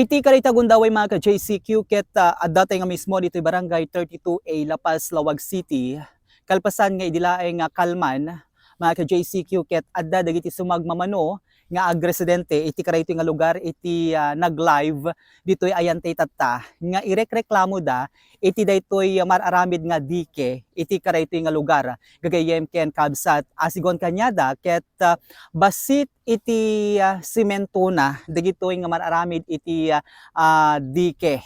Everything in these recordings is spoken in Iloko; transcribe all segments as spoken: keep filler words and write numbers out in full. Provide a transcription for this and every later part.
Iti karita gundaway, mga ka-J C Q, ket, ah, adda tay nga mismo ditoy Barangay thirty-two A, La Paz, Laoag City. Kalpasan nga idi laeng nga kalman, mga ka-J C Q, ket adda dagiti sumagmamano nga agresidente iti karaytoy nga lugar iti, ah, nag-live ditoy ayantay tatta nga irekreklamoda iti daytoy mar-aramid nga dike iti karaytoy nga lugar. Gagayyem ken kabsat, asigon kaniada ket, ah, bassit iti, ah, simentona dagitoy nga mar-aramid iti, ah, ah, dike.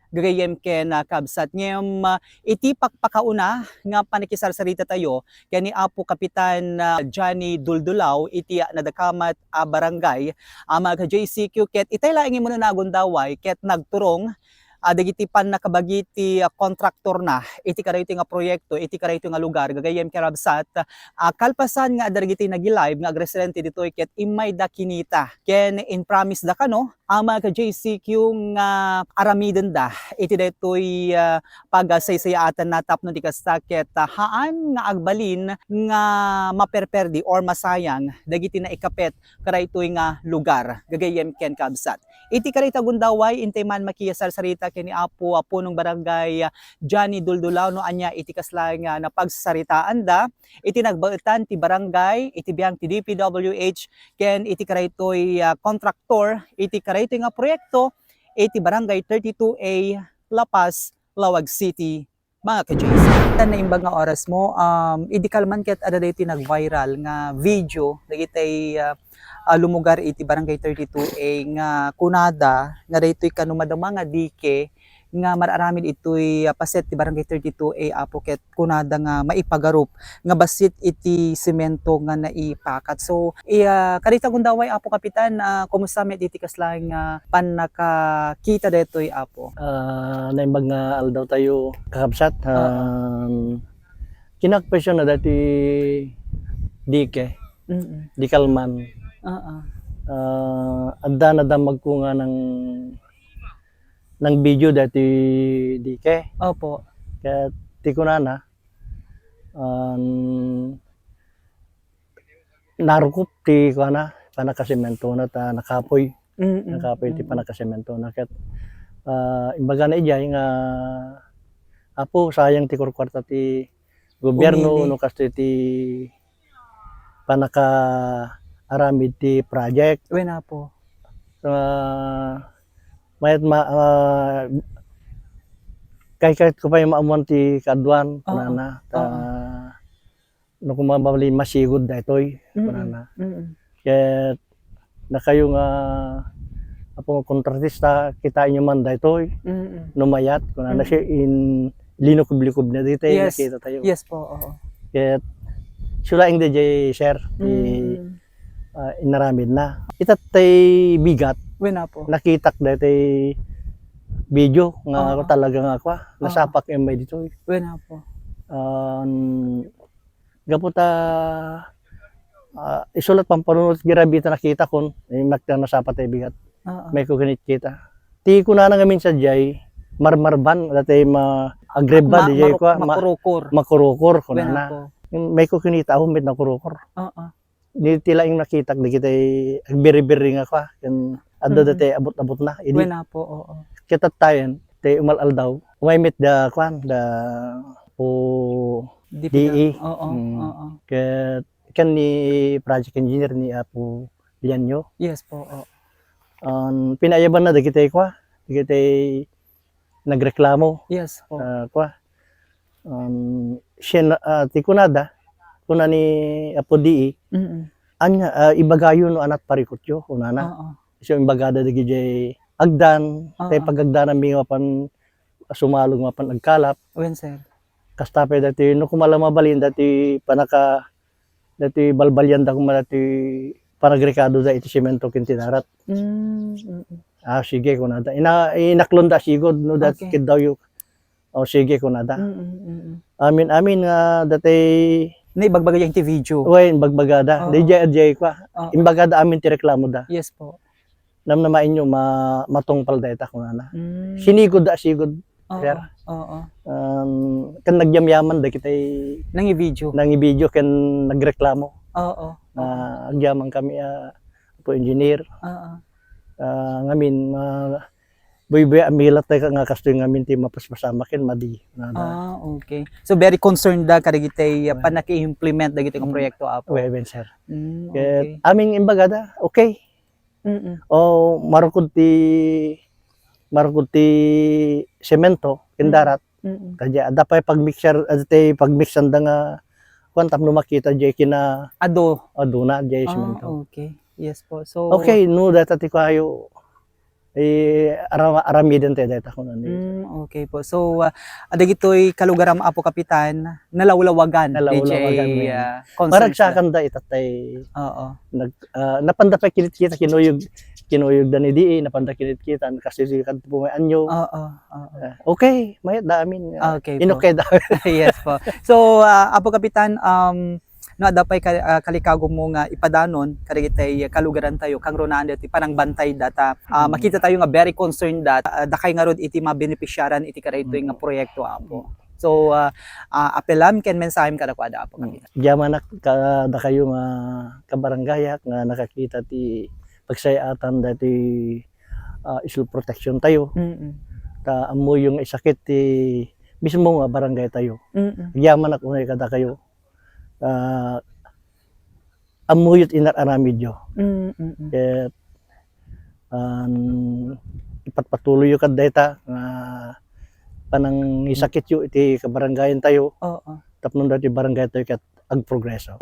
Gagayyem ken, ah, kabsat. Ngem, ah, iti pakpakauna nga panakisarsarita tayo ken ni Apo Kapitan, ah, Johnny Duldulaw iti, ah, nadakamat a barangay, ah, mga ka-J C Q, ket itay laeng nga immuno nga gundaway ket nagturong, ah, dagiti pannakabagi ti, ah, kontraktorna iti karaytoy nga proyekto, iti karaytoy nga lugar. Gagayyem ken kabsat, ah, kalpasan nga adda dagiti nag-live nga agresidente ditoy ket immayda kinita ken impromise da kano a mga ka-J C Q nga aramidenda iti daytoy, ah, pagasaysayaatanna tapno ti kasta ket, ah, haan nga agbalin nga maperperdi or masayang dagiti naikapet kadaytoy nga lugar, gagayyem ken kabsat. Iti karita gundaway, intay man makisarsarita ken ni Apo, ah, Punong Barangay, ah, Johnny Duldulaw no ania iti kasla nga napagsaritaanda iti nagbaetan ti barangay, iti biang ti D P W H, ken iti karaytoy, ah, kontraktor iti karaytoy nga proyekto iti Barangay thirty-two A, La Paz, Laoag City, mga ka-J C. Tan naimbag nga oras mo, um, idi kalman ket adda daytoy nag-viral nga video dagitay, ah, ah, lumugar iti Barangay thirty-two A nga kunada nga daytoy kano madama nga dike nga mar-aramid itoy, ah, paset ti Barangay thirty-two A, Apo, ket kunada nga maipagarup nga bassit iti semento nga naipakat. So, i-, ah, karita gundaway, Apo Kapitan, ah, kumusta met iti kasla nga pannakakita daytoy, Apo? Ah, naimbag nga aldaw tayo, kakabsat. Oo. Um, kinakpesyon na dati dike, Mm-mm. Di kalman. Oo. Ah, adda na damagko nga nang nang video dati dike. Opo. Kaya ti kunana, um, narukop ti kuana, panakasementona ta nakapoy. Mm-mm. Nakapoy ti Mm-mm. Panakasementona. Ket, ah, imbagana idiay nga, "Apo, sayang ti kurkuarta ti gobierno," Umili. No kastoy ti panakaaramid ti project. Wen, Apo. Ah, mayat ma-, ah, kaykayatko pay maammuan ti kaaduan, Oo. Kunana. Ta, Oo. No koma mabalin masigud daytoy, Mm-mm. Kunana. Mm-mm. Ket dakayo nga, Apo, kontratista, kitaenyo man daytoy. Mm-mm. No mayat, kunana, Mm-mm. Siya in-, linukub-likub na daytoy, Yes. Nakita tayo. Yes po, oo. Ket, isu laeng daydiay, sir, ti, Mm. Ah, inaramidna. Ita tay bigat, Wen, Apo. Nakitak daytoy video nga Oo. Talaga nga kua, Oo. Nasapak immay ditoy. Wen, Apo. Ah, gapu ta, ah, isu la't pampanunot grabe ta nakitakon, eh, mak-, ta nasapak tay bigat. Oo. Mayko kinitkita. Ti kunana ngamin sadiay, marmarban, dati ma-, agrebba, Ma-, diay maru-, kua, ma-, makurukor. Makurukor, Wen, kunana. Apo. Mayko kinita, aw, met nakurukor. Oo. Diti laeng nakitak, dagiti agbiribiri nga kua, ken adda Mm. Dati abut-abutna. Idi Wen, Apo, oo. Kitattayen, ti umal-aldaw, umay met da, kuan, da Apo D P W. D E. Oo, Mm. Oo. Ket, ken ni project engineer ni Apo Lianyo. Yes po, oo. Um, pinaayabanna dagiti kua, dagiti nagreklamo. Yes po. Ah, kua. Um, siya na, ah, ti kunada, kuna ni Apo D E, Mm. Anya, ah, ibagayo no anat parikutyo, kunana. Oo. So, imbagada dagiti agdan, Oo. Tay pagagdananmi nga mapan sumalog, mapan agkalap. Wen, sir. Kasta pay dati, no, koma la mabalin dati panaka-, dati balbalianda koma dati panagrekado da iti semento ken ti darat. Mm, mm. Ah, sige, kunada. Ina-, inaklon da sigud, no, dat Okay. Kiddawyo. O, sige, kunada. Mm, mm, mm. Amin, amin nga dati Naibagbagada iti video. Wen, bagbagada. Oo. Daydiay, daydiay kua. Oo. Imbagada amin ti reklamo da. Yes po. Namnamaenyo ma-, matungpal dayta, kunana. Mm. Sinigod da, sigod, Oo, sir. Oo. Um, ken nagyamyaman dagiti nangivideo. Nangivideo ken nagreklamo. Oo. Na Oo. Agyaman kami, ah, Apo engineer. Oo. Ah, ngamin, ma-, buybuy a milat tayo nga kastoy ngamin ti mapaspasamak ken madi. Nada. Ah, okay. So, very concerned da kadagiti uh, Well, panaki-implement dagiti nga mm, proyekto, Apo. Well, well, sir. Mm, Ket okay. aming imbagada, okay. Mm-mm. O marukod ti marukod ti semento, Mm. kindarat. Mm-mm. Kaya adda pay pagmixer, adda tay pagmixan da nga kuan tapno makita jay kina Ado. aduna jay Ah, semento. Okay. Yes po. So, Okay, no, data ti kayo, eh, aram aramiden tayo data kung ano. Mm, okay po. So, uh, adagitoy kalugaram, Apo Kapitan, nalawlawagan. Nalawlawagan, D J, uh, concerns. Maragsakan da itatay. Oo. Nag, uh, napanda pa kilit kita, kinuyog, kinuyog da ni D A, napanda kilit kita, kasi si kadto po may anyo. Oo, oo. Uh, okay, mayat da amin. Uh, okay po. Inokay da. Yes po. So, uh, Apo Kapitan, um, no, adda pay ka, uh, kalikago mo nga ipadanon kadagitay kalugaran tayo, kangrunaan dati panangbantay data. Uh, mm. Makita tayo nga very concerned that uh, dakay nga rod iti mabenepisyaran iti kadaytoy nga proyekto, Apo. So, uh, uh, apelam ken mensahim kadakuada, Apo Kapitan. Diamanak ka, dakayo nga kabarangayak nga nakakita ti pagsayaatan dati uh, slope protection tayo. Mm-mm. Ta ammoyo nga isakit ti mismo nga barangay tayo. Mm-mm. Agyamanak unay kadakayo. Uh, ammoyo ti inar-aramidyo. Mm-mm. Ket um, ipatpatuloyyo kad dayta nga panangisakityo iti kabarangayan tayo. Oo. Tapno dati barangay tayo ket agprogreso.